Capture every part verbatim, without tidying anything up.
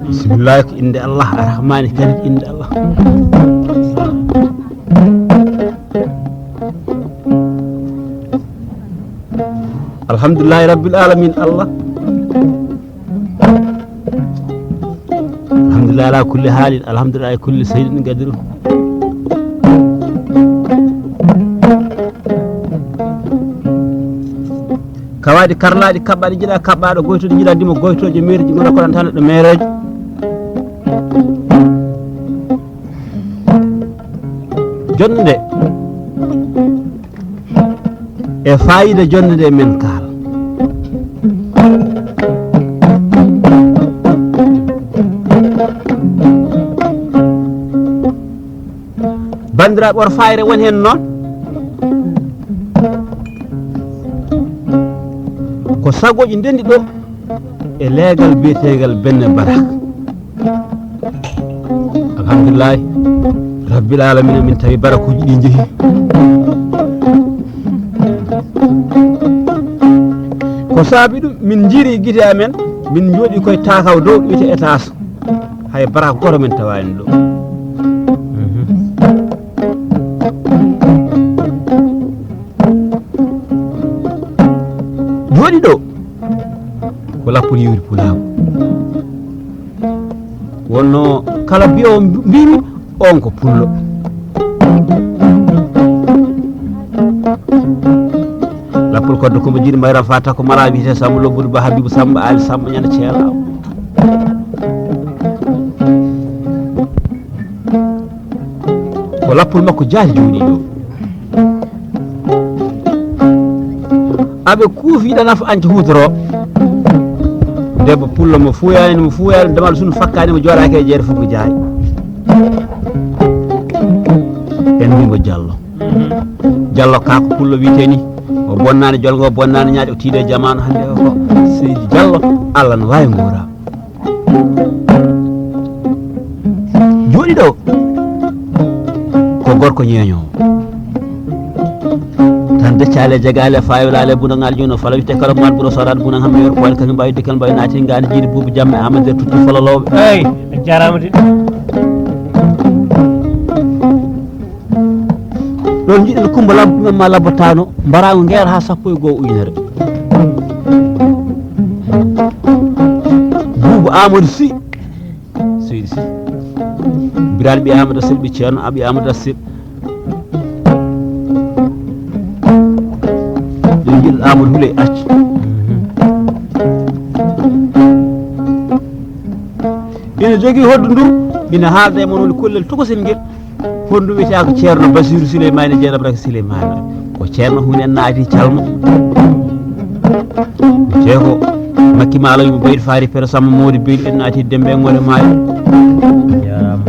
Bismillah, ko innde Allah. Arrahmani, kadi ko innde Allah. Alhamdulillahi rabbil alamin, Allah. Alhamdulillahi ala kulli halin, alhamdulillahi kulli sayyidin gadiru. Kawaaɗi karlaaɗi, kaɓɓaaɗi jiɗa kaɓɓaaɗo, goytoɗi jiɗa dimo goytoje, meereji gona koɗan tan ɗo meerejo. Jonde nde. E fayida jonde nde men kaal. Banndiraaɓe, oto fayre won heen noon. Ko sagooji ndenndi ɗo e leegal biyeteegal Benne Barak. Alhamdulillahi rabbil alamina, min tawi barakuuji ɗi njehi. Ko saabi ɗum, min njiiri gite amen, min njooɗi koye takaw dow ɗo wiyetee étage. Hay barak goto min tawaani ɗo. Jooɗi ɗo ko lappol yiwri pulaagu. Wonno kala mbiyo mbimi on ko pullo. Lappol koddo ko mo jiɗi mayra fata ko mala wiyete Samba Lobbudu Ba Habibu Samba Ali Samba ñande ceela. Ko lappol makko jaati jooɗi ɗo. Aɓe kuufi ɗa naf anca hutoro. Debbo pullo mo fuyaani, mo fuyaani, damal sunu fakkaani, mo jooɗaaki e jeere fuku jaay. En mbi mo Jallo. Jallo ka ko pullo wiyetee ni. O bonnaani jolngo, o bonnaani ñaaƴo, o tiiɗe jamaanu hannde o ko Seydi Jallo, Allah no waawi nguura. Jooɗi ɗo ko gorko ñeeñoowo. Tan deccale jagale fayolale bunaŋal jono fala witte kala mal buro sorat bunaŋ hammi yor poil kami mbawi dikkal mbawi nati ngani jiidi bubu jamme amade tutti fololoɓe. Ey, a jarama de. Ɗon jiɗen Kumba Lam, ɗumen ma labbataano, mbaraango ngeer haa sappo e goo ujunere. Buubu Amadou Sy, Seydi Sy. Biraan ɓi Amadou Sy, ɓi Ceerno, a ɓi Amadou Sy. Ɗum jiɗen Amadou Houleye accu. Ina jogii hoddu ndu, ina haalda e mon woni kullel tokosel ngel. Hondu wiyetee ko Ceerno Basiru Suleymaani Jeynaba Raka Suleymaani. Ko Ceerno hunen naati calmo. Wiyetee ko Makki Maalo yimo Baydi Faari Pero Samba Moodi Beydi en naati Dembe e Ŋore Maayo. Jaaraama.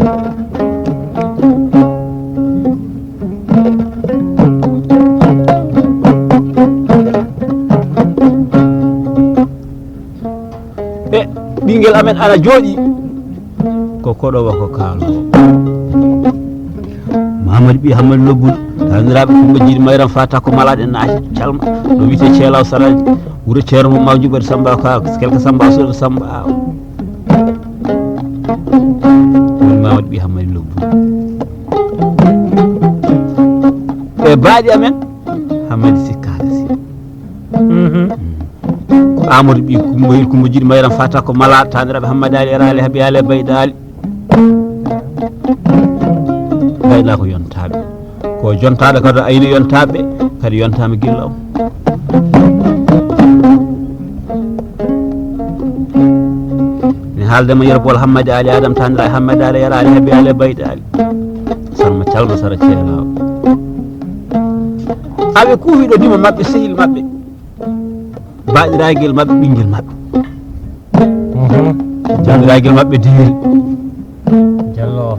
E ɓinngel amen ana jooɗi ko koɗo wa ko kaalo. Mamadou ɓi Hammadi Lobbul, taniraaɓe Kumba Jiidi Mayram Fata ko malaaɗe naati calma. No wiyetee Ceelaw Saraji, wuro Ceerno mo Maw Juɓɓere Samba ka, kelka Samba Soɗo Samba Aw. Woni Mamadou ɓi Hammadi Lobbul. E baaɗi amen, Hammadi Sikkaaka Si. Ko Amadou ɓi Kumba, Kumba Jiidi Mayram Fata ko malaaɗo, taniraaɓe Hammadi Ali Eraali, Habi Ali, Bayɗaali. Gayna ko yontaaɓe. Ko jontaaɗo kadi ayni yontaaɓe, kadi yontaama gilla o. Mi haalde mo Yero Bol Hammadi Ali Adam, taniraaɓe Hammadi Ali Eraali, Habi Ali, Bayɗaali. Sarma calma sara ceelaawo. Aɓe kuufi ɗo dima maɓɓe, sehil maɓɓe. Baɗiragel maɓɓe, ɓinngel maɓɓe. Mhm. Jamiragel maɓɓe diwel. Jallo.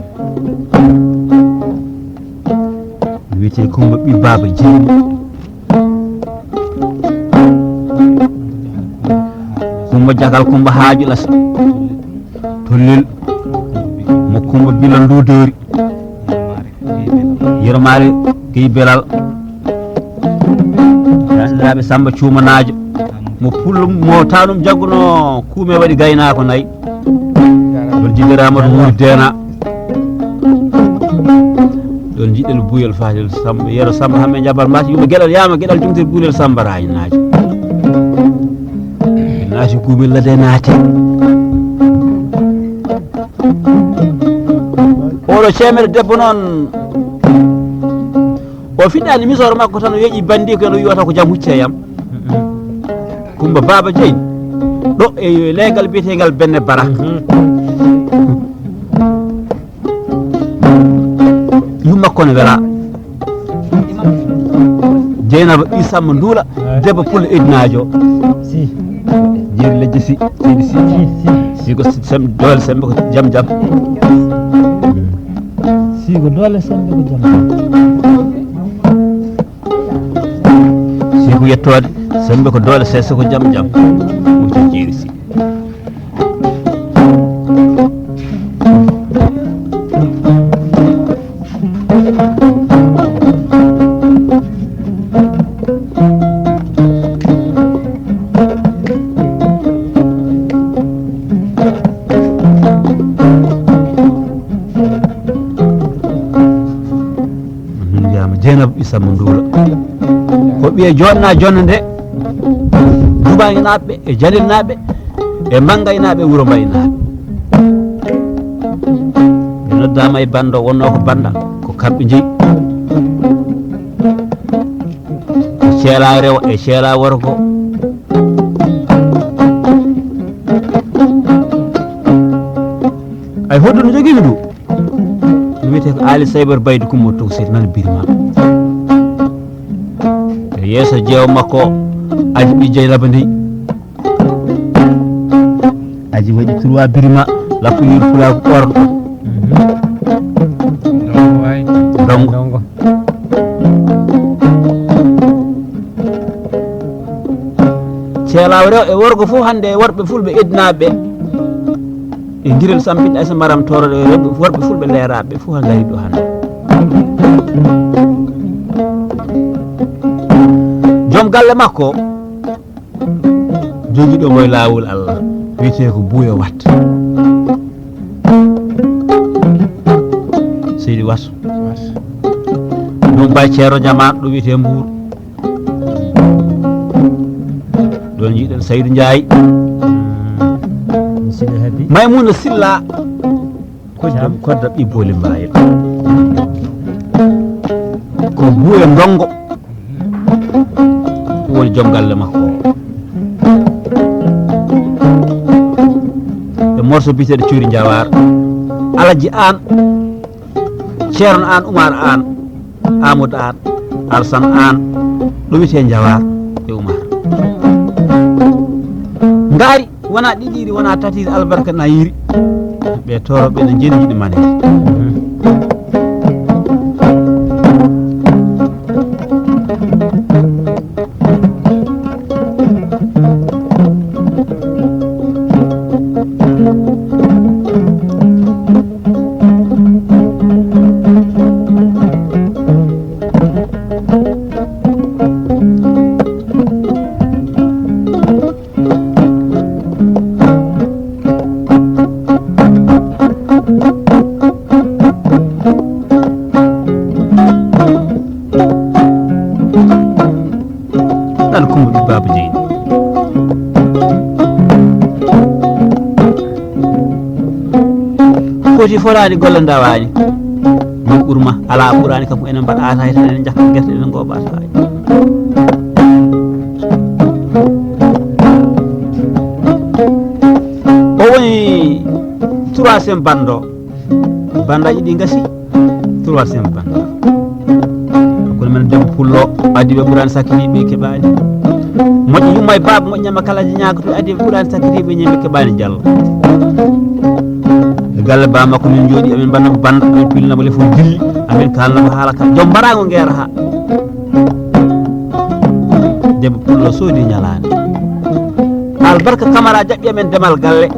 Wiyetee Kumba ɓi Baaba Jeeri. Kumba Jakal, Kumba Haaju Las, Tullel, mo Kumba Bilal Ndudori, Yero Maali Gey Belal, Ranndiraaɓe Samba Cuumanaajo, mo Pullo, mo Tanum jagguno kuume waɗi gaynaako nayi. Ɗon jiɗɗere Amadou Wuri Deena. Ɗon jiɗɗel Buyel Fatel Samba, Yero Samba Hamme Jabar Mbaasi, yumma geɗal yaama, geɗal jumtir Bulel Samba Raynaajo. Naati Gumel Lade naati. Oɗo ceemere debbo noon, o fiɗɗaani misooro makko tan, o yeƴi bandi ko no wi'ata ko jam hucce yam. Kumba Baaba Jeyn, ɗo e leegal biyeteegal Benne Bara. Yumma kono wela. Jeynaba Isamma Nduula, debbo Pullo Ednaajo. Si. Jeeri lejje si, seydi si. Si, si. Si ko sem-, doole sembe ko jam jam. Si ko doole sembe ko jam jam. Si ko yettoode, sembe ko doole, sese ko jam jam. Mucca jeeri si. Min mbiyama Jeynaba Isamma Nduula. Ko ɓiye Jonna Jonna nde, Dubaynaaɓe e Jalilnaaɓe e Manngaynaaɓe e Wuro Mbaynaaɓe. Ɓe noddaama e banndo, wonnoo ko bannda, ko kamɓe njeyi. Ko ceela rewo e ceela worgo. Ay hoɗdu no jogii mi ndu. Ɗum wiyetee ko Aali Saybar Baydi Kummo Tawsir nan Birima. E yeeso jeewo makko, Aji ɓii Jeynaba ndey. Aji waɗi trois Birima, lappo yuru pulaagu ɓorɗo. Ndongo waay. Ndongo. Ndongo. Ceelaawo rewo e worgo fof hannde e worɓe fulɓe ednaaɓe. E Ngirel Sampin Aysa Maram Tooro, rewɓe, worɓe fulɓe leeraaɓe fof haa ngari ɗo hannde. Joom galle makko jogiiɗo mo e laawol Allah, wiyetee ko Buuyo Wat. Seydi Wat. Ɗum Baay Ceerno Jamaat ɗo wiyetee Mbuur. Ɗon njiɗen Saydu Njaay. Sidi Habi. Maymuna Silla. Kodda, Kodda ɓiɓɓe Booli Mbayel. Ko Buuyo Ndongo. Ko woni joom galle makko o. E morso biyeteeɗo Cuuri Njawaar. Alaji Aan. Ceerno Aan, Umaar Aan, Aamadu Aan, Alsan Aan, ɗo wiyetee Njawaar e Umaar. Ngaari wonaa ɗiɗiiri, wonaa tatiiri, albarka na yiiri. Ɓe tooro ɓe no njeeni jiɗi maneede. Ɗan Kumba ɓii Baaba Jeyni. Foti fotaani golle ndawaani. Min ɓurma alaa ɓuraani kam ko enen mbaɗa ataay tan enen njakka gerte enen ngooɓa ataay. O woni troisième bando. Bandaji ɗi ngasi. Troisième banda. Hakkunde men debbo pullo, addi ɓe ɓurani sakkitiiɓe keɓaani. Moƴƴo yumma e baaba, moƴƴo ñamma kala ñaagoto, addi ɓe ɓurani sakkitiiɓe ñemɓe keɓaani Jallo. E galle ba makko min jooɗi, amin mbanna mo banda, amin pillina mo lefol dilli, amin kalna mo haala ka. Joom mbaraango ngeera ha. Pullo soodi ñalaande. Albarka Kamara jaɓɓi amen demal galle.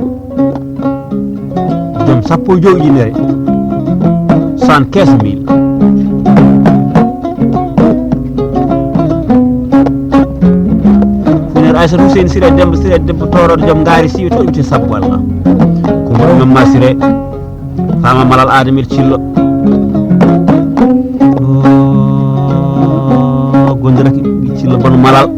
Joom sappo e jowi ujunere. Soixante-quinze mille. Funeer Aysata Huseyni Sira Demba Sira Debbo Tooroɗo joom ngaari siiwi to ɗum te sabbu Allah. Ko mo ɗum Mamma Sire. Fama Malal Adamel Cillo. O gondiraki ɓiɓɓe Cillo Bano Malal.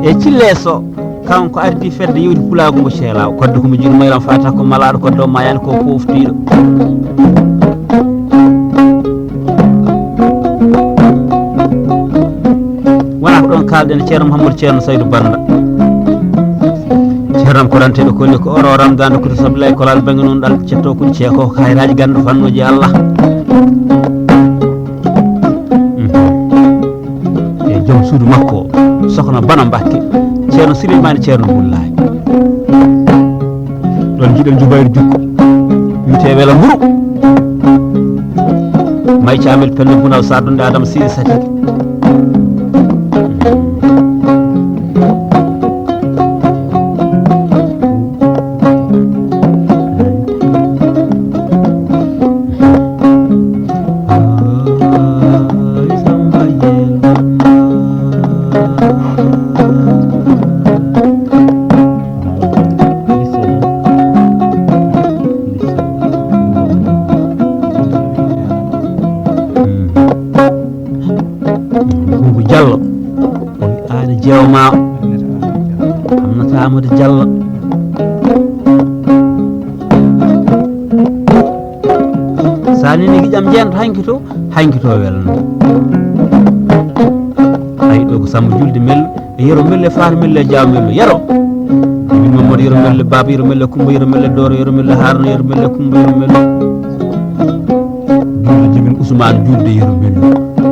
E Cille so kanko ardi fedde yewti pulaagu mo ceelaaw. Kodde ko mo jiɗu mayram fata ko malaaɗo kodde o mayani ko poftiiɗo. Wona ko ɗon kaalɗen Ceerno Mouhamadou Ceerno Saydou Banda. Ceerno am ko ranteɗo konni ko oro ramdande ko to sabilay ko laal bangi noon ɗal cetto kuɗi ceeko kayraaji ganndu fannuuji Allah. E joom suudu makko o, Sokhna Bana Mbakke, Ceerno Souleymane Ceerno Bullaay. Ɗon jiɗen Jubayru Jukko, wiyetee Wela Mburu. May Caamel Penda Bunal Sadunde Adama Sidi Satike. Buubu Jallo. Aɗa jeewma. Amnata Amadou Diallo. Sa nini giƴam jeento hanki to, hanki to welno. Ay ɗo ko Samba Julde Mello, e Yero Mello, e Fatou Mello, e Diaw Mello, Yero. Min Mamadou Yero Mello, Baba Yero Mello, Kumba Yero Mello, Doro Yero Mello, Haruna Yero Mello, Kumba Yero Mello. Julde Jimin Ousmane Julde Yero Mello.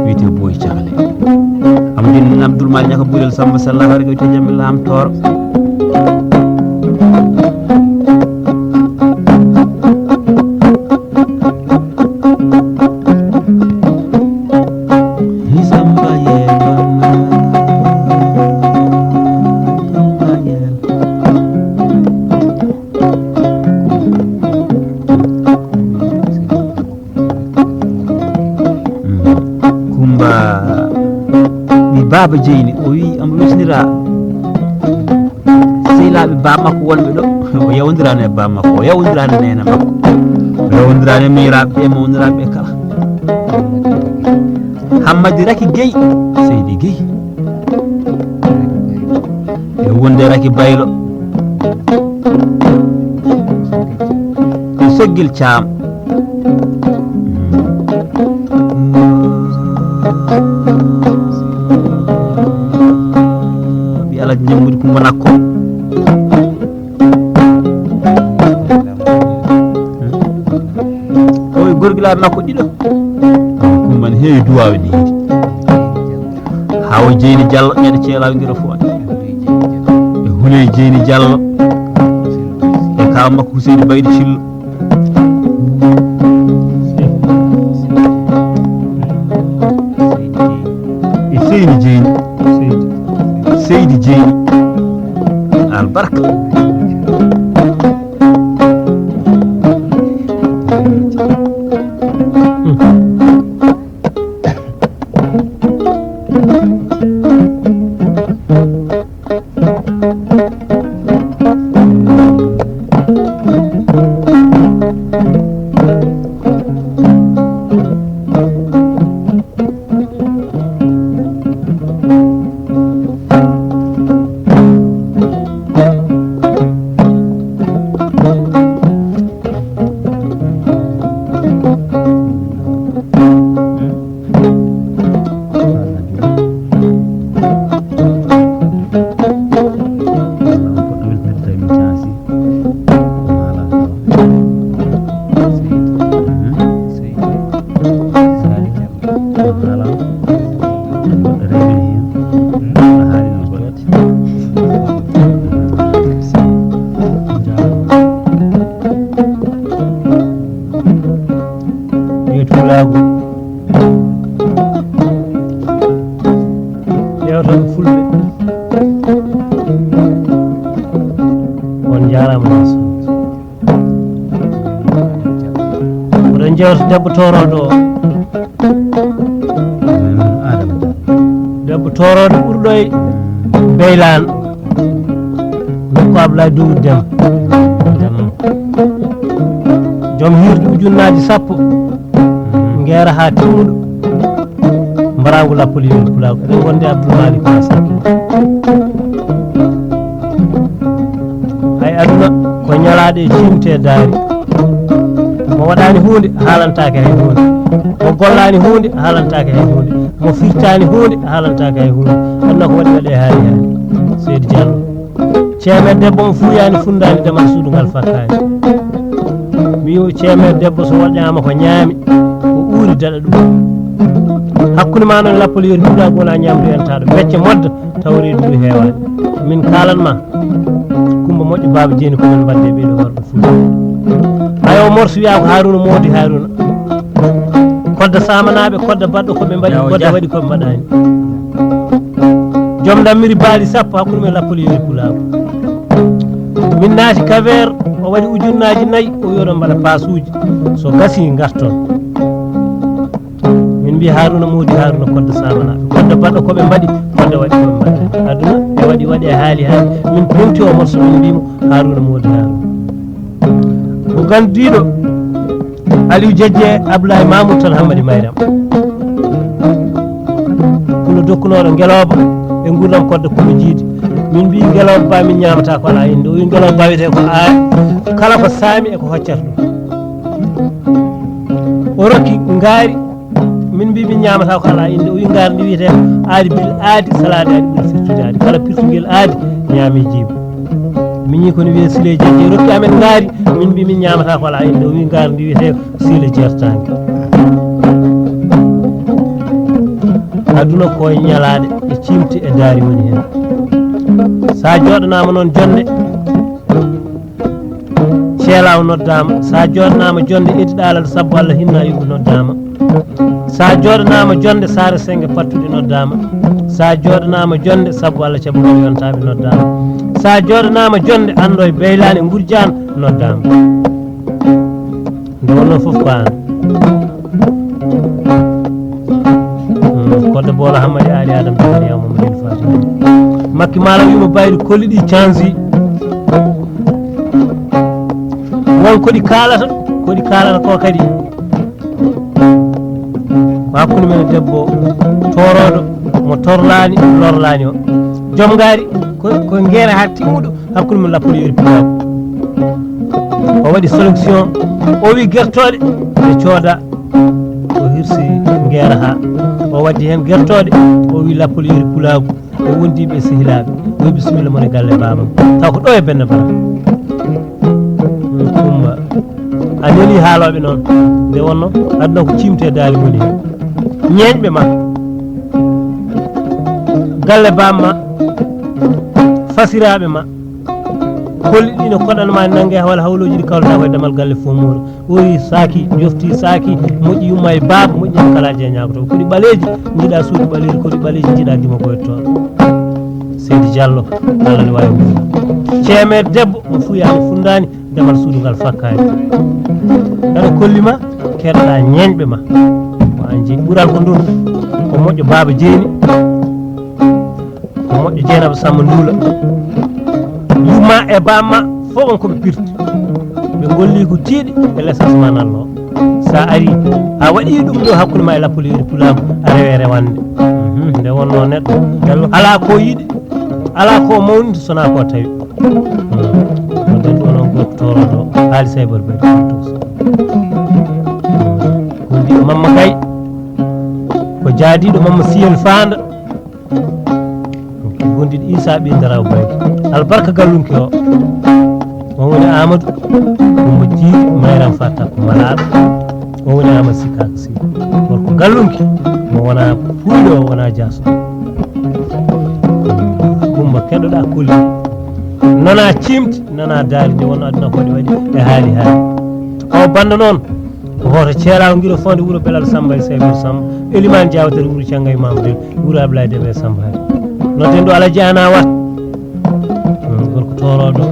Wiyetee Boy Caale. Amadou Abdoul Malick Ñaka Bulel Samba Salla Hare ko wiyetee Jamil Lam Tooro. Hi Samba Yel Bamba. Samba Yel. Kumba ɓi Baaba Jeyni, o wi omo weltinira sehilaaɓe baaba makko wonɓe ɗo. O yawondiraani e baaba makko, o yawondiraani e neene makko, o yawondiraani e miñiraaɓe ɓe, mawniraaɓe ɓe kala. Hammadi Raki Gey, Seydi Gey. E wonde Raki Baylo. E Soggil Caam. Ɓi Alhaji Jemmudi Kumba Nakko. O e gorgilaaɓe makko ɗiɗo. Kumba ne heewi duwaawe ɗi yiɗi. Hawa Jeyni Diallo, ñande ceelaaw ngira fo. E Huley Jeyni Diallo. E kaaw makko Huseyni Baydi Cillo. E Seyni Jeyni. Seydi Jeyni. Albarka. Yewtan fulɓe. On njaaraama, ma sotti. Oɗon njewta debbo tooroodo o. Debbo tooroodo ɓurɗo e Beylaan. Nokku Ablaye Dowdu Dem. Dem. Joom hirde ujunnaaji sappo. Ngeera haa timmuɗo. Mbarangu lappol yimɓe pulaagu. Eɗen ngondi Abdoul Malick Massa. Hay aduna ko ñalaaɗe e ciimte e daari. Mo waɗaani huunde, haalantaake hay huunde. Mo gollaani huunde, haalantaake hay huunde. Mo firtaani huunde, haalantaake hay huunde. Aduna ko waɗi waɗe haali haali. Seydi Diallo. Ceemeer debbo mo fuuyaani funndaani, damal suudu ngal fakkaani. Mi wi'u ceemeer debbo so waɗaama ko ñaami, ko uuri daɗa ɗum. Hakkunde ma noon lappol yori pulaagu wona ñaamdu entaaɗo. Becce modda taw reedu ndu heewaani. Min kaalan ma, Kumba moƴƴo Baaba Jeeni ko men mbaɗde ɓeeɗo worɓe Fuuta. Hay o morso wiyaa ko Haruna moodi Haruna. Kodda Samanaaɓe, kodda baɗɗo ko ɓe mbaɗi, Yawo kodda Jah. Waɗi ko ɓe mbaɗaani. Joom dammiri baali sappo hakkunde men lappol yori pulaagu. Min naati Kaveer, o waɗi ujunnaaji nayi, o wi oɗon mbaɗa paasuuji. So gasii ngarton. Min mbi Haruna moodi Haruna kodda Samanaaɓe. Kodda baɗɗo ko ɓe mbaɗi, kodda waɗi ko ɓe mbaɗaani. Aduna e waɗi waɗe haali haali. Min pomti o morso min mbimo Haruna moodi Haruna. Ko gandiiɗo Aliou Jejje, Abdoulaye Mamoud tan Hammadi Mayram. Kuno dokkunooɗo ngelooba e nguurndam kodda kuno jiidi. Min mbi ngelooba ba min ñaamata ko alaa innde. O wi ngelooba ba wiyetee ko a kala ko saami e ko hoccata ɗum. O rokki ngaari, min mbi min ñaamata ko alaa innde. O wi ngaari ndi wiyetee aadi bil aadi, salaade aadi ɓuri firtude aadi. Kala pirtungel aadi ñaami jiiba. Min ñi kono wiyee Sile Jejje rokki amen ngaari, min mbi min ñaamata ko alaa innde. O wi ngaari ndi wiyetee Sile Jertaange. Aduna ko ñalaaɗe e ciimti e daari woni heen. So a jooɗanaama noon jonnde, ceelaaw noddaama. So a jooɗanaama jonnde, edi ɗaalal sabbo Allah hinna yumɓe noddaama. So a jooɗanaama jonnde, saare sennge pattuɗe noddaama. So a jooɗanaama jonnde, sabbo Allah caɓugol yontaaɓe noddaama. So a jooɗanaama jonnde, anndo e beylaane ngurjaan noddaama. Nde wonnoo fof ko aan. Mm, Kodde Boola Hammadi Aali Adam Bakari Yaw Mamadou El Fatiha. Makki Maala wiima bayri kolli ɗi canji. Won ko ɗi kaalata, ko ɗi kaalata ko kadi. Ko hakkunde men e debbo toorooɗo mo torlaani, lorlaani o. Joom ngaari ko, ko ngeera haa timmuɗo. Hakkunde mum lappol yori pulaagu. O waɗi sélection, o wi gertooɗe ɗe cooda, o hirsi ngeera haa o waddi heen gertooɗe, o wi lappol yori pulaagu e wondiiɓe e sehilaaɓe. O wi bisimilla mon e galle baabam. Taw ko ɗo e Benne Bara. Kumba. A neli haalooɓe noon. Nde wonno aduna ko ciimte daali woni heen. Ñeeñɓe ma. Galle baam ma. Fasiraaɓe ma. Kolli ɗi no koɗan ma nannge hawal hawlooji ɗi kawlata ko e damal galle fof muuro. Ɓooyi saaki, jofti saaki, moƴƴi yumma e baaba, moƴƴi heen kala jeeñaago to. Ko ɗi ɓaleeji, njiɗa suudu ɓaleeji, ko ɗi ɓaleeji, njiɗa gimo ko e toon. Seydi Diallo, Allah ne waawi wuurnude. Ceemeer debbo, mo fuyaani funndaani, damal suudu ngal fakkaani. Kala kolli ma, keɗoɗa ñeeñɓe ma. Ko an jeyi. Ɓural ko ndun, ko moƴƴo Baaba Jeeni. Ko moƴƴo Jeynaba Samma Nduula. Yumma e bamma fof on ko ɓe pirti. Ɓe ngolli ko tiiɗi e l'essence ma nallo. Sa ari, a waɗi ɗum ɗo hakkunde ma e lappol yori pulaagu, a rewe rewande. Mhm, nde wonno neɗɗo. Ala ko yiɗi, ala ko mawni, sona ko tawi. Hmm. Ko nden ɗo noon ko toroɗo haali Saybar Bari. Ko ndi Mamma Gay, ko jaadiɗo Mamma Siyel Fanda. Gondiɗo Isa ɓi Daraw Baydi. Albarka gallunke o. On woni Amadou, Kumba Jiiri, Mayram Fatta ko malaaɗo. On woni Amadou Sikaka Sy. Gorko gallunke, mo wona puuyɗo, o wona jaaso. Kumba keɗoɗa koli. Nana cimti, nana daari nde wonno aduna ko waɗi waɗi e haali haali. O banda noon, Hoto ceelaawo ngiɗo fonde wuro Belal Samba e Saybor Samba. Elimaan Jaawatere wuro Cannga e Mamadou wuro Ablaye Deme e Samba Hari. Nodden ɗo Alaji Ana Wat. Hmm, gorko toorooɗo.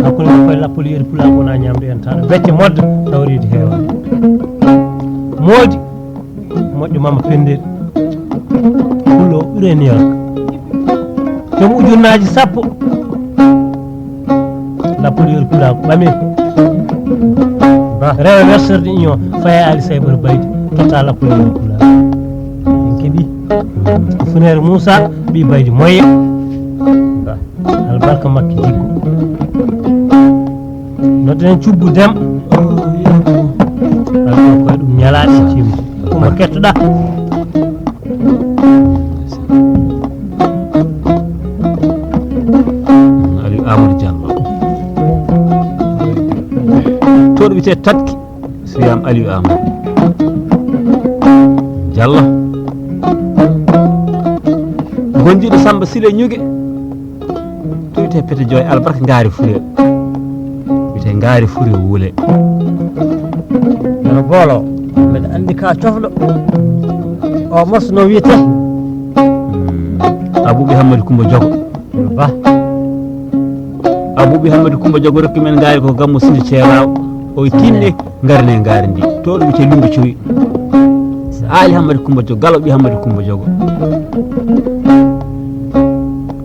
Hakkunde makko e lappol yeru pulaagu wona ñaamde en taɗo. Becce modde tawa reedi heewa. Moodi moƴƴo mama penndeeri. Pullo ɓure niyal. Joom ujunnaaji sappo. Lappol yeru pulaagu ɓame. Rewa wersorde union faya Ali Saybor Baydi totta lappol yeru pulaagu. En keɓi ko Funere Moussa ɓi Baydi moye. Albarka makki jiggo. Nodden cubbu dem. Alko koye ɗum ñalaaɗe cimde. Kuma kettoɗa. Aliou Amadou Diallo. Toon wiyetee Tatki Siyam Aliou Amadou Diallo. Gondiiɗo Samba Sile Ñuge. Toon wiyetee Pete Joy Albarka Ngaari Fure. Wiyetee Ngaari Fure Wule. Yono boolo mbeɗa anndi ka cofɗo. O mos no wiyetee. Abuɓe Hammadi Kumba Jogo. Ba. Abuɓe Hammadi Kumba Jogo rokki men ngaari ko gammo sini ceeraaw. O tinne ngarne ngaari ndi. To ɗum wiyetee Lumbi Cowi. Ali Hammadi Kumba Jogo, Galo ɓi Hammadi Kumba Jogo.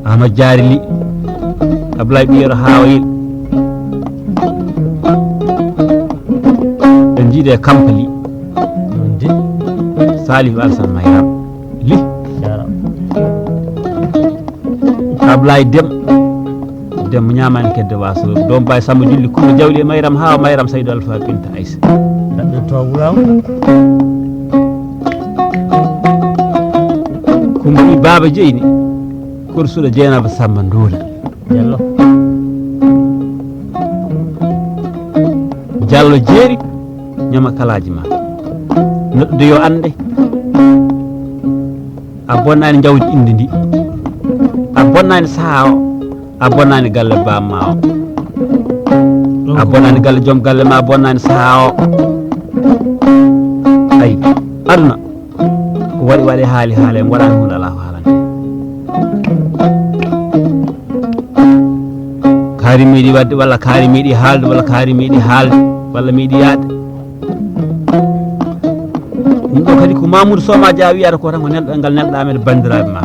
Ahmad Jaari Li. Ablaye Ɓiyero Haawayel. En jiide Kampali. Salif Alsan Mayram. Li. Ablaye Dem. Dem ñaamaani kedde waaso. Doom Baye Samba Julli Kumba Jawli e Mayram Hawa Mayram Saydu Alfa Binta Aysa. Daɗɗo to wulaw. Kumba ɓi Baaba Jeyni. Korsuɗo Jeynaba Samba Nduula. Jallo. Jallo jeeri ñama kalaaji ma. Neɗɗo yo annde. A bonnaani njawdi inde ndi. A bonnaani sahaa o. A bonnaani galle bamma o. A bonnaani galle joom galle ma, a bonnaani sahaa o. Ay, aduna ko waɗi waɗi haali haala en waɗaani hunde alaa ko haalande. Kaari meeɗi waɗde walla kaari meeɗi haalde walla kaari meeɗi haalde walla meeɗi yaade. Ɗum ɗo kadi ko Mamoudou Soma Dia wiyata ko tan ko nelɗo ngal nelɗa men banndiraaɓe ma.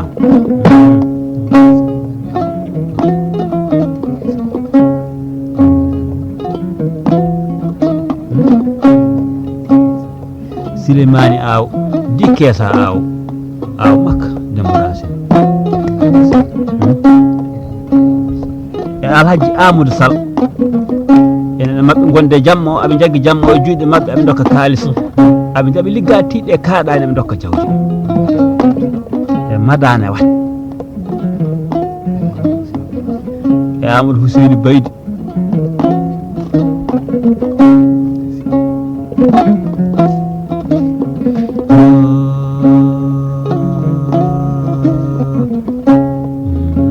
Silimani Aw di keesa Aw Aw makka Demba Racine. E Alhaji Amadou Sall. Enen e maɓɓe gonde jamma o aɓe jaggi jamma o e juuɗe maɓɓe aɓe dokka kaalis. Aɓe jaɓi ligga tiiɗe kaaɗaani aɓe dokka jawdi. E madane wat. E Amadou Huseyni Baydi.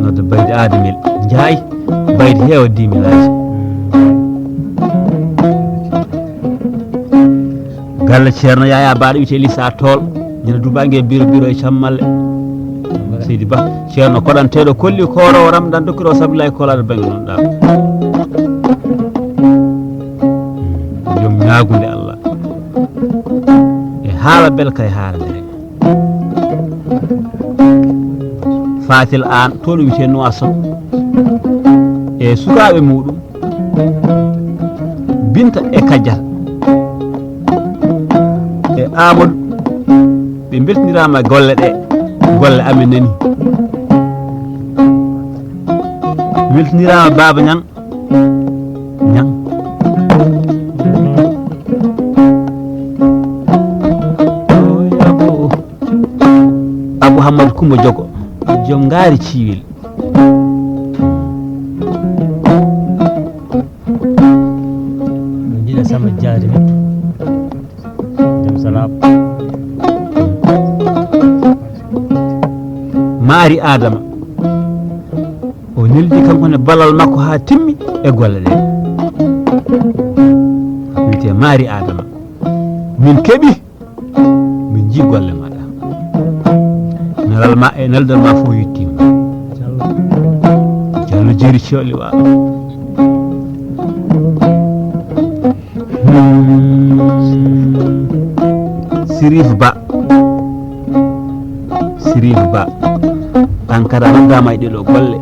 Nodde Baydi Adamel Njaay. Baydi heewa dix mille aji. Galle Ceerno Yaya Baɗo wiyetee Lissa Tool. Ñande dubaange biro biro e cammalle. Seydi Ba Ceerno koɗanteeɗo kolli kooroowo Ramadan dokkiroo sabillahi koolaaɗo bannge noon ɗaam. Joom ñaagunde Allah e haala belka e haala ndere. Fatel aan to ɗo wiyetee Nuwaso e sukaaɓe muɗum Binta e Kajjata e Amadou. Ɓe mbeltindiraama golle ɗe golle amen nani. Weltindiraama Baaba Ñang. Ñang. Abu Hammadi Kumba Jogo joom ngaari ciwel. Jiɗa Samba Jaari Mettu. Jam salaam. Maari Adama. O neldi kanko ne balal makko haa timmi e golle ɗe. Wiyetee Maari Adama. Min keɓi, min njii golle maɗa. Nelal ma e neldal ma fof yettiima. Jallo jeeri cooli wa. Hmm. Sirif Ba. Sirif Ba. An kadi a noddaama e ɗee ɗoo golle.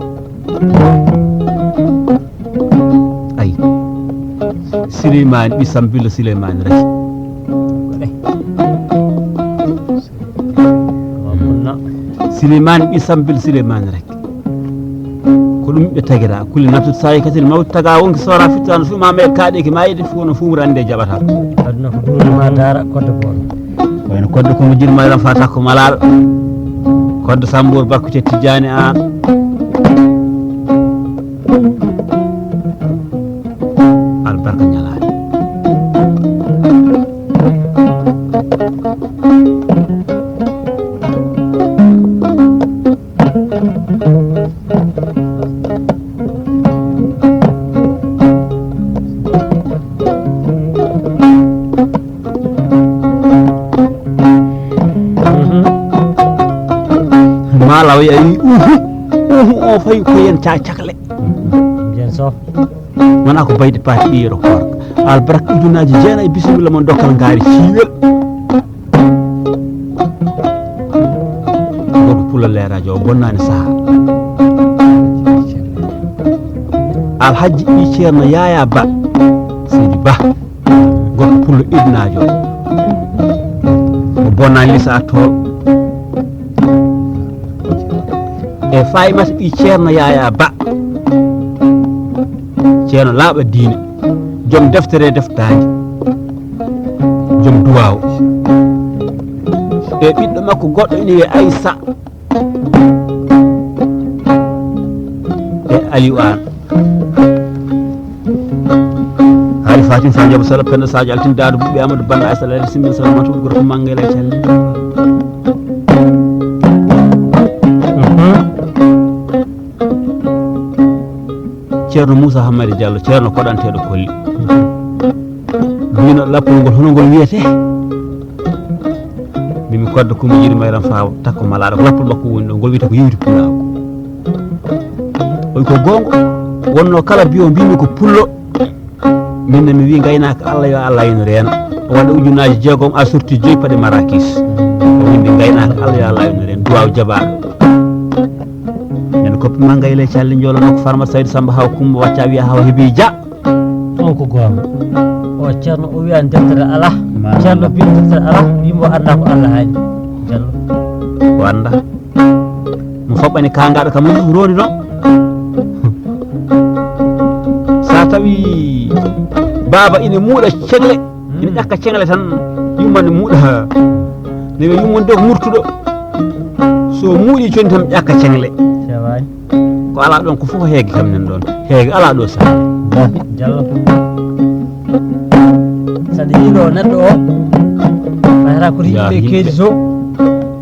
Ay. Sileymaani ɓi Sambillo Sileymaani Raki. Sileymaani ɓi Sambillo Sileymaani Raki. Ko ɗum ɓe tagira. Kulle naftude saayi katil mawti taga wonki sora fittaano fuma me kaaɗe ki maayde fu no fumra ande jaɓata. Aduna ko duuna ma daara kodde boon. Wayno kodde ko mo jirma ran fata ko malal. Kodde Sambour Bakku Tijjani an. Albarka ñalaani. Maalaw yayi uhu uhu o fayi ko yen ca cakle. Bien so. Wona ko Baydi Paati ɓiyero koorka. Albarka ujunaji jeenayi, bisimilla mon dokkal ngaari ciwel. Gorko pullo leerajo o bonnaani saha. Alhaji ɓi Ceerno Yaya Ba. Seydi Ba. Gorko pullo ibnaajo o bonnaani lisa tool. E Faymata ɓi Ceerno Yaya Ba. Ceerno laaɓa diine. Joom deftere deftaani. Joom duwaaw. E ɓiɗɗo makko goɗɗo ina wiyee Aysa. E Aliou Aan. Haali Fatim Fa Njabu Sala Penda Sadio Altin Daado Buɓe Amadou Banda Aysala Simmin Salamatu Gorko Mangela Calli. Ceerno Moussa Hamadi Diallo, Ceerno Koɗanteeɗo Kolli. Mbino lappol ngol, hono ngol wiyetee? Mbimi koddo ko mi yiɗi mayran faawa takko malaaɗo ko lappol makko woni ɗo, ngol wiyetee ko yewti pulaagu. Oy ko goonga, wonno kala biyo mbimi ko pullo. Min ne mi wi ngaynaaka Allah yo Allah ino reena. O waɗa ujunnaaji jeegom a sorti joyi paɗe marakis. O windi ngaynaaka Allah yo Allah ino reena. Duwaaw jabaaɗo. Nen koppi ma ngayle calli njolano ko Farma Saydu Samba Haw Kumba wacca wiya Haw Hebi Dia. On ko goonga. O ceerno o wiya deftere alaa. Ceerno bi deftere alaa. Yimbo annda ko Allah haali. Jallo. O annda. Mo faɓɓani kaangaɗo kam ɗum roni ɗon. Sa tawi baaba ina muuɗa ceŋle, ina ƴakka ceŋle tan, yumma ne muuɗa. Ne wiya yumma de ko murtuɗo. So muuɗi coni tan ƴakka ceŋle. Ko alaa ɗon ko fof heege kam nen ɗon. Heege alaa ɗo sa. Jallo. Saɗa yiɗo neɗɗo o. Ɓayata ko yimɓe keedi so.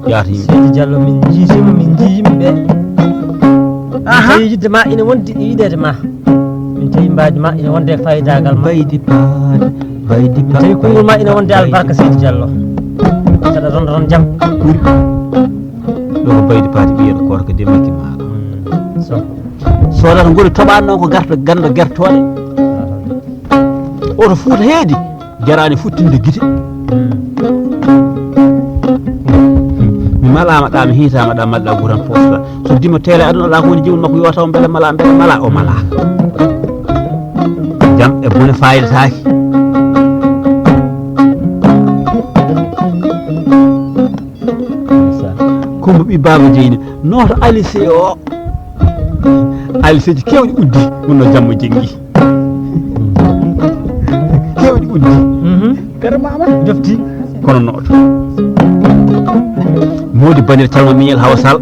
Yaata yimɓe. Seydi Diallo min jiitima min jii yimɓe. Aha. Tawi yidde ma ina wondi e yiɗede ma. Min tawi mbaadi ma ina wonde e fayidagal ma. Baydi paat, baydi paat. Tawi konngol ma ina wonde albarka Seydi Diallo. Saɗa ronda ron jam. Ɗo ko baydi paati ɓiyata koorka de makki maala. So. Sodata ngori toɓaani noon ko garta ganda gertooɗe. Oto Fuuta heedi. Jaraani futtinde gite. Mi malaama ɗa mi hiitaama ɗa malɗa guran poosɗa. So dima teele aduna ala ko woni jimol makko yo taw mbele mala mbele mala o mala. Jam e bone fayidataaki. Kumba ɓi baaba jeyni nooto alise o. Aliseji kewɗi uddi wonno jamma jenngi. Kewɗi uddi. Kadi mama jofti. Kono nooto. Modi banir calma miñel hawa sal.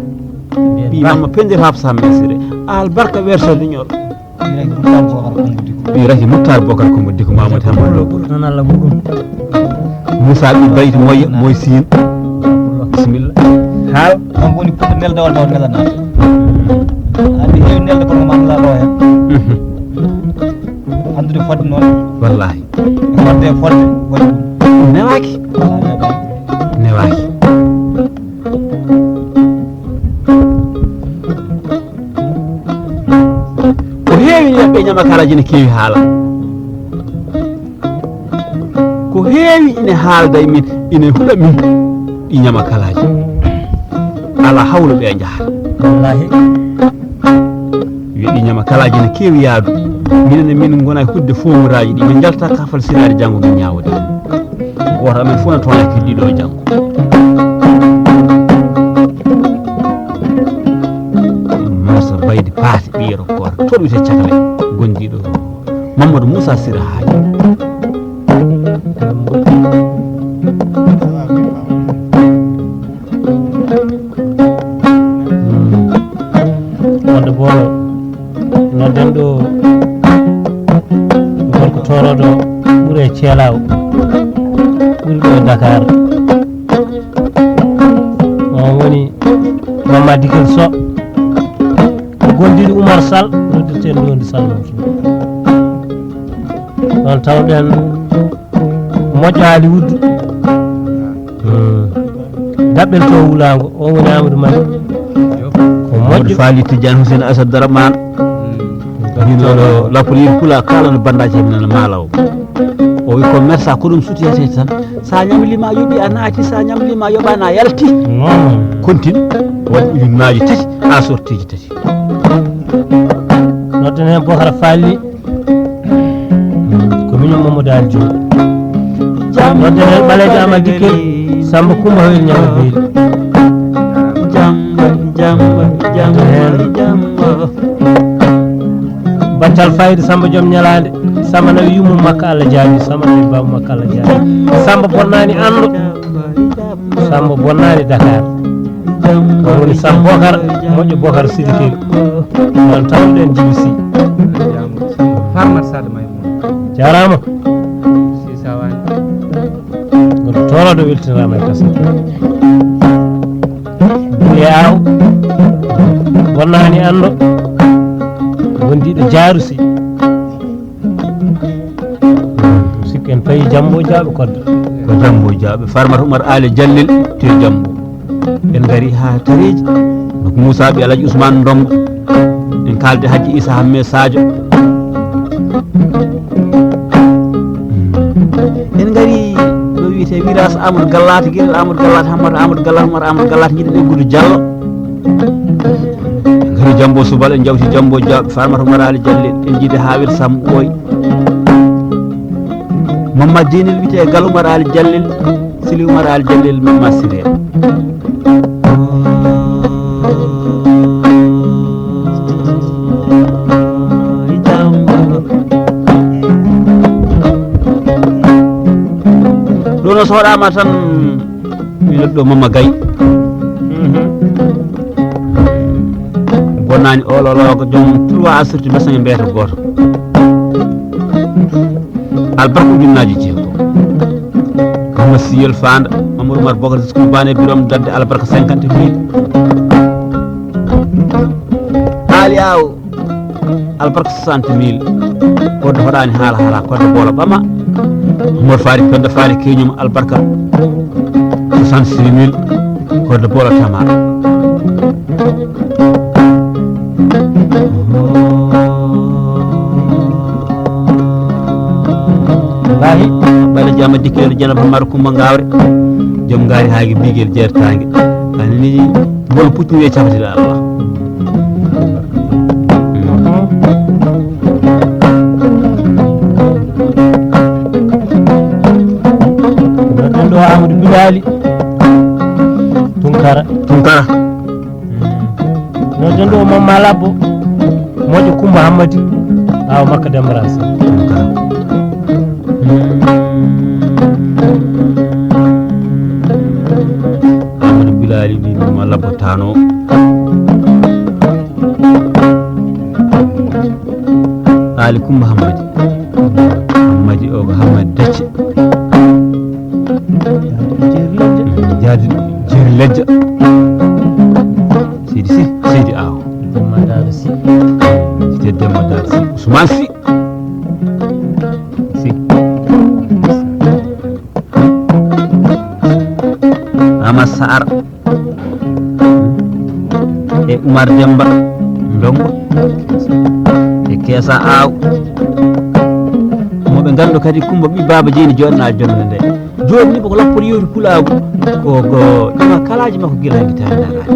Ɓi mamma pendir hafsa mesire. Albarka werso duñol. Ɓi raki muttar bokar ko moddi ko mamadou hamad lo. Moussa ɓi bayti moy moy sin. Bismillah. Haal. Kanko woni puɗɗo neldawal taw nelanaa. Andi heewi nelde kono ko mamla ɗo hen. Anndude fodde noon. Wallahi. E fodde e fodde waɗi ɗum. Newaaki. Newaaki. Ko heewi ene ɓe ñamakalaaji ene keewi haala. Ko heewi ene haalda e min, ene huɗa min ɗi ñamakalaaji. Alaa hawlo ɓe njaha. Wallaahi. Wiya ɗi ñamakalaaji ene keewi yaadu. Minen e min ngona e huɗde foomuraaji ɗi. Min njalta kafal siraade janngo min ñaawude. Gooto amen fof ne toona kadi ɗiɗo janngo. Masa Baydi Paate ɓiyeero koor toon wiyetee Cakale gondiiɗo Mamadou Moussa Sira Haaji. Wonde boolo nodden ɗo gorko tooroɗo ɓure ceelaawo ɓuri ɗo e Dakar. On woni Mamma Digel Soh, ko gondiiɗo Oumar Sall, noddirten ɗo ndi Sall Mansour. Ɗon tawɗen moƴƴo Hollywood. Daɓɓel to wulaango, o woni Amadou Mali. Ko moƴƴo. Faali Tidiane Hussein Asad Daraman. Hino lapporiiɗo pula kala no banndaji e minen maalaw. O wi ko mersa ko ɗum sutiyete tan. Sa ñamli ma yoɓi a naati, sa ñamli ma yoɓa na yalti. Kontin waɗi ujunnaaji tati a sortiji tati. Nodden heen Bokara Faali. Ko miñum Mamadou Ali Diop. Nodden heen Ɓaleejo Amadou Dikel, Samba Kumba Hoyre Ñaŋa Beeli. Jamba, jamba, jamba, jamba. Battal fayida Samba Joom Ñalaande. Samba nawi yummu makka Allah jaabi, Samba nawi baabu makka Allah jaabi. Samba bonnaani anndo. Samba bonnaani Dakar. Ko woni Samba Bokar, moƴƴo Bokar Sidiki. On tawɗen Jibi Sy. Farmat Sadio Maimouna. Jaaraama. Si sawani. Goɗɗo tooroɗo weltinaama e kasam. Duuye aw. Bonnaani anndo. Wondiiɗo Jaaru Sy. Sikki en payi Jambo Jaaɓe Kodda. Ko Jambo Jaaɓe. Farmat Oumar Ali Jallel to Jambo. En ngari haa Tareji. Moussa Ɓi Alhaji Ousmane Ndongo. En kaaldi Hajji Issa Hamme Sadio. En ngari ɗo wiyetee Wiras Amadou Gallata, Gueɗel Amadou Gallata, Hammata Amadou Gallata, Oumar Amadou Gallata, jiɗen e Gudu Diallo. En ngari Jambo Subal, en jawti Jambo Jaaɓe, Farmata Oumar Ali Diallo, en jiidi haa Wiras Sambo Ɓooy. Mamma Deenel wiyetee Gal Oumar Ali Diallo, Sili Oumar Ali Diallo, Mamma Siré. Ɗo no soɗama tan mi noddo Mama Gay. Bonani ololo ko joom trois asirti besañe mbeta goto. Albarka ujunnaaji jeego. Kama siyel fanda Mamadou Oumar Bokar Ziskou Bane Birom Dadde albarka cinquante mille. Ali Aw albarka soixante mille. Koddo hoɗani hala hala koddo bolo ɓama. Oumar Fari Penda Fari keñum albarka soixante-six mille. Koddo bolo tama. Wallahi. Bala jama dikkere janaba Maru Kumba Ngawre. Jom ngari haagi bigel jertange. Ani ni bol puccu we cabati da Allah. Ɗo Amadou Bilali Tunkara. Tunkara. No tonɗo Mamma Labbo moƴƴo Kumba Hammadi awa makka Dembarasi. Amadou Bilali wi Mamma Labbo Tano. Ali Kumba Hammadi. Hammadi o ko Hammadi Dacce. Jaadi Jeeri Lejja. Seydi Sy, Seydi Aw. Demba Daado Sy. Seydi Demba Daado Sy. Ousmane Sy. Sy. Ama Saar e Umar Demba Ndongo e Keesa Aaw. Mo ɓe nganndo kadi Kumba ɓi Baaba Jeyni jooɗana jonnde nde. Jooni ni ko lappori yewti pulaagu. Ko, ko ɗuma kalaaji makko gila hitaande daraade.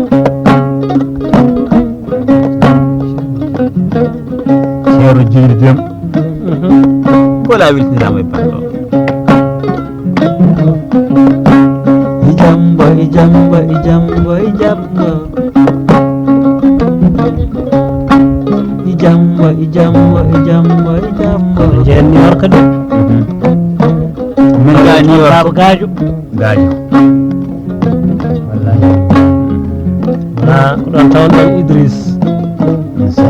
Ceerno Jiiri Dem. Ko la weltinaama e banndo. Ijambo, ijambo, ijambo, ijambo. Ijambo, ijambo, ijambo, ijambo. Ko jeenni warka de. Min ga New York. Baaba Gaajo. Gaajo. Wallahi. Wona ko ɗon tawon ɗon Idris.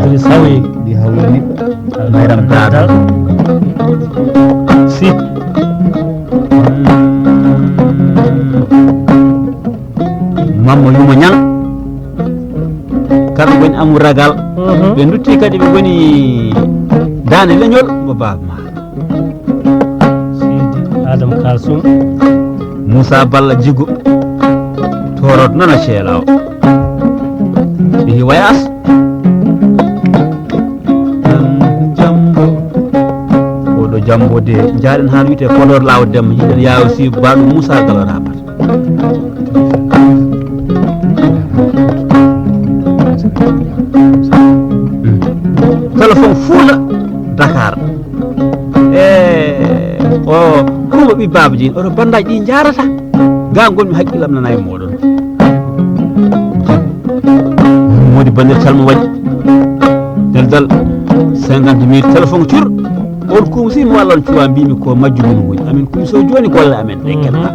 Idris Hawi. Ɗi hawlani. Mayram Dada. Si. Mamma Yuma Ñang. Kamɓe ngoni Amu Ragal. Mhm. Ɓe ndutti kadi ɓe ngoni Daande Leñol mo Baaba Ma. Seydi Adama Kalsum. Moussa Balla Jigo. Torot noon a ceelaawo. Ihi wayas. Jambo. Oɗo Jambo de, njaaɗen haa wiyetee Podor Laawo Demba, yiɗen yaawo si baɗo Moussa Galo Rabat. Téléphone Fuuta Dakar. E o Kumba ɓi Baaba Jeyni, oto banndaji ɗi njaarata. Ga gonmi hakkillam nana e moɗon. Modi Bandir Salma waɗi daldal cinquante mille téléphone cur. On kum si mi wallan cuwa mbimi ko majjugol woni. Amin kum so joni golle amen ɗe keɗɗa.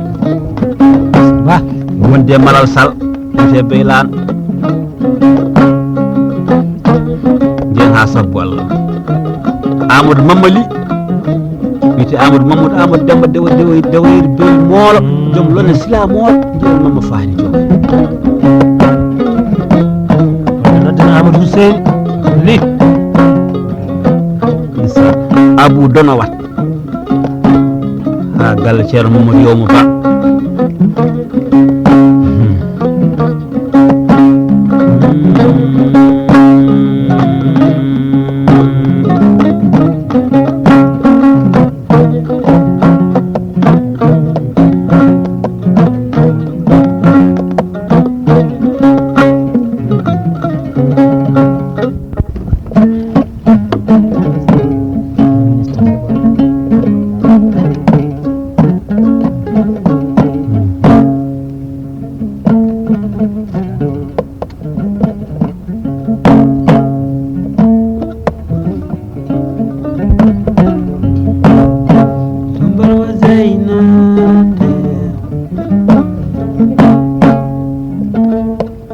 Ba. Wonde Malal Sall, wonde Beylaan. Nden haa sabbo Allah. Amadou Mammali, wiyete Amadou Mamadou Amadou Demba Dewa Dewa Dewayir Bel Moolo, joom lonna sila Moolo, joom Mamma Fani Joom. Wonde noddena Amadou Hussein Li. Abou Donowat. Haa galle Ceerno Mamadou Yowmo Ba.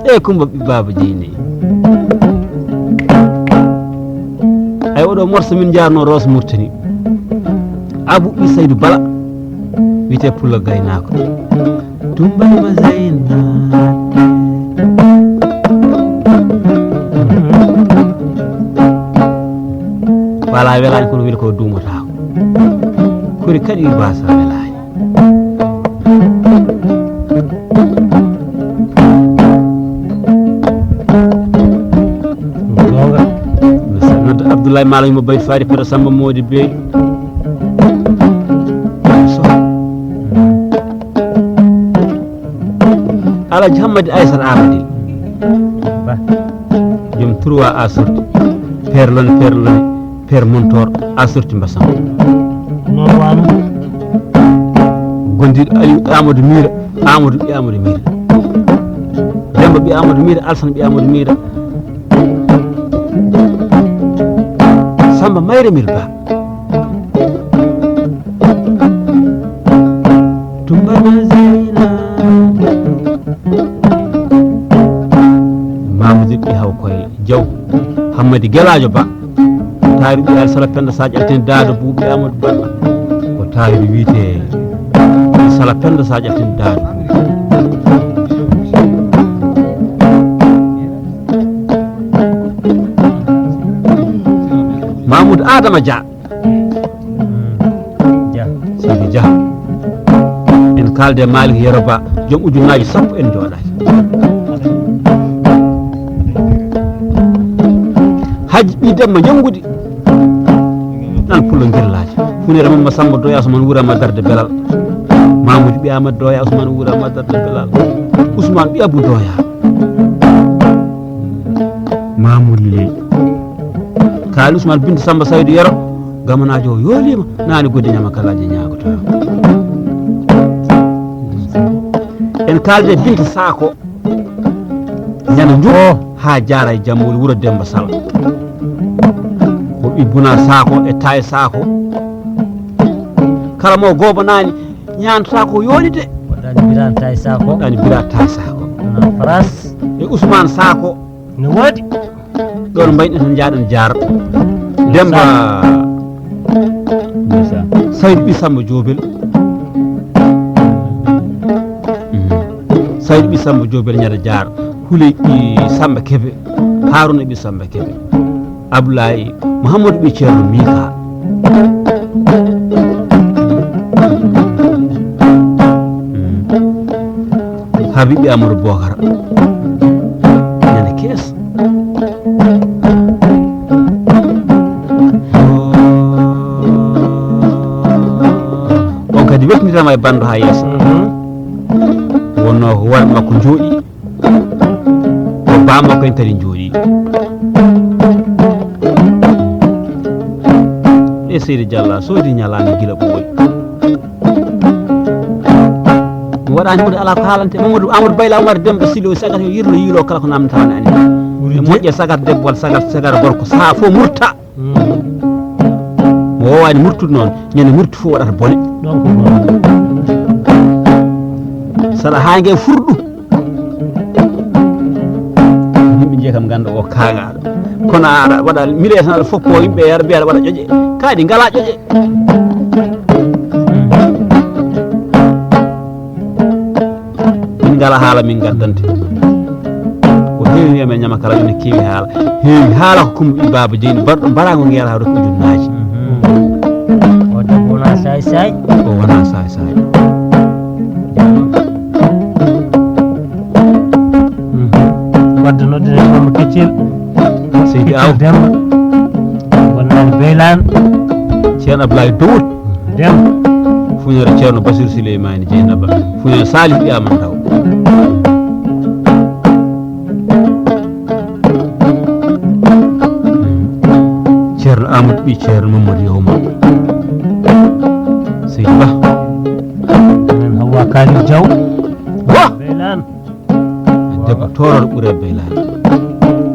E Kumba ɓi Baaba Jeyni. Ay oɗo morso min jarno Roos Murtani. Abu ɓi Saydu Bala. Wiyete Pullo Gaynaako. Tumbay ma Zeyna. Wala welani kono weli ko dumotaako. Kori kadi basa welani. Gonga. Nodda Abdoulaye Malo mo Bayt Fari Kodo Samba Modi Bey. Alhaji Hammadi Aysata Amadil. Ba. Joom trois a sorti. Perlone, perlone, per montor a sorti mbasam. Noon wano. Gondiɗo Aliou Amadou Mira, Amadou ɓi Amadou Mira. Demba ɓi Amadou Mira, Alsan ɓi Amadou Mira. Samba Mayre Mil Ba. Tumba ma Zeyna. Mamadou ɓi Haw Koye Jaw. Hammadi Gelajo Ba. Taari ɓi Alsala Penda Sadio Altine Dado Buuɓi Amadou Ba. Ko taari wiyete Alsala Penda Sadio Altine Dado. Mamoudou Adama Dia. Dia. Sidi Dia. En kalde Malik Yero Ba. Joom ujunnaaji sappo en njooɗaaki. Hajji ɓii Demba Njanngude, nan Pullo Ngirlaaji. Funere Mamma Samba Doya Usmaan wuuraama darde belal. Mamoudou ɓii Amadou Doya Usmaan wuuraama darde belal. Usmaan ɓii Abou Doya. Mamoudou Lili. Kaali Usmaan Binta Samba Saydu Yero. Gamanaajo o yooliima. Naani goddi ñama kalaaji ñaagoto. En kaalde Binta Saako. Ñande njur haa jaara e jammuuli wuro Demba Sal. Ko ɓii Buna Saako e Taye Saako. Kala mo goobanaani ñaantataa ko yooɗi de. Woɗɗaani Biraan Taye Saako. Woɗɗaani Biraan Taye Saako. Ah, France. E Usmaan Saako. No woodi. Ɗoon mbayɗen tan njaaɗen jaar. Demba. Ndeysaan. Saydu ɓii Samba Joobel. Mhm. Saydu ɓii Samba Joobel ñande jaar. Huley ɓii Samba Kebe. Haruna ɓii Samba Kebe. Abdoulaye Mouhamadou ɓii Ceerno Mika. Mhm. Habibi Amadou Bokar. Ñande kees. On kadi weltinirama e banndo haa yeeso. Mhm. Wonno ko war makko jooɗi. Ko baa makko en kadi jooɗi. E Seydi Diallo, soodi ñalaande gila ɓooyi. Mi waɗaani hunde alaa ko haalante. Mamadou Amadou Bayla Oumar Demba Silo sagat yo yirlo yiilo kala ko namdata wona ani. E moƴƴe sagat debbo walla sagat sagat gorko saha fof murta. Mm. Mo wowani murtude noon ñande murtu fof waɗata bone. Ɗon ko bone. Saɗa haa nge furɗu. Yimɓe njiya kam ngannda o kaagaaɗo. Kono aɗa waɗa mile tan aɗa foppo yimɓe yara mbiya aɗa waɗa ƴoƴe. Kadi ngala ƴoƴe. Min ngala haala min ngaddante. Ko heewi e men ñama kala ene keewi haala. Heewi haala ko Kumba ɓii Baaba Jeyni baɗɗo mbaraango ngeera haa rokki ujunnaaji. O debbo wona saay saay. O wona saay saay. Wadde noddinen Mama Keccel. Seydi Aw. Demba. Wonnaani Beylaan. Ceerno Ablaye Dowut. Demba. Funere Ceerno Basir Souleymane Dieynaba. Funere Salif Ɓiyaman Ndaw. Ceerno Amadou ɓii Ceerno Mamadou Yawma. Seydi Ba. Minen Hawwa Kaliou Diaw. Wa! Beylaan. Debbo toorooɗo ɓure Beylaan.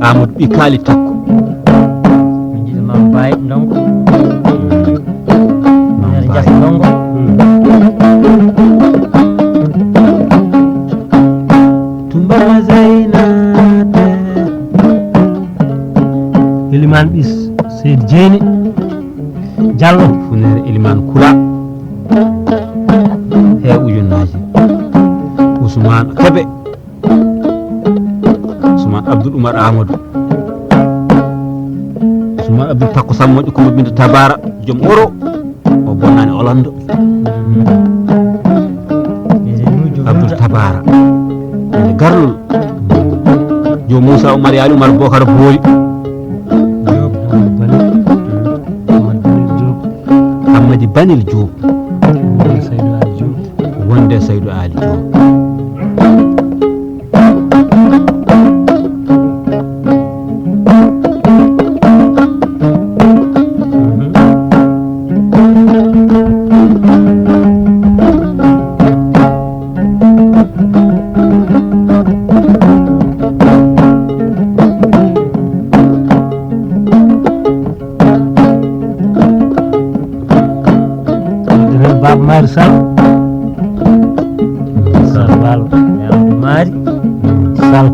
Amadou ɓii Kaali Takko. Min njiɗi Mame Baye Ndongo. Mame Baye Ndongo. Tumbala Zeynata. Eliman ɓii Seydi Jeyni Diallo. Funere Eliman Kula. He ujunnaaji. Ousmane Kebe. Ousmane Abdoul Oumar Amadou. Ousmane Abdoul Takko Sammoƴo Kumba Binta Tabara. Joom oro. O bonnaani Olando. Abdoul Tabara. Ene Garlol. Joom Moussa Oumar Yaali Oumar Bokar Booli. Diop. Amadou Bani. Amadou Bani Diop. Hammadi Banel Diop. Wonde Saydu Ali Diop. Wonde Saydu Ali Diop. Baba Mari Sall. Sall Walo. Mari Sall.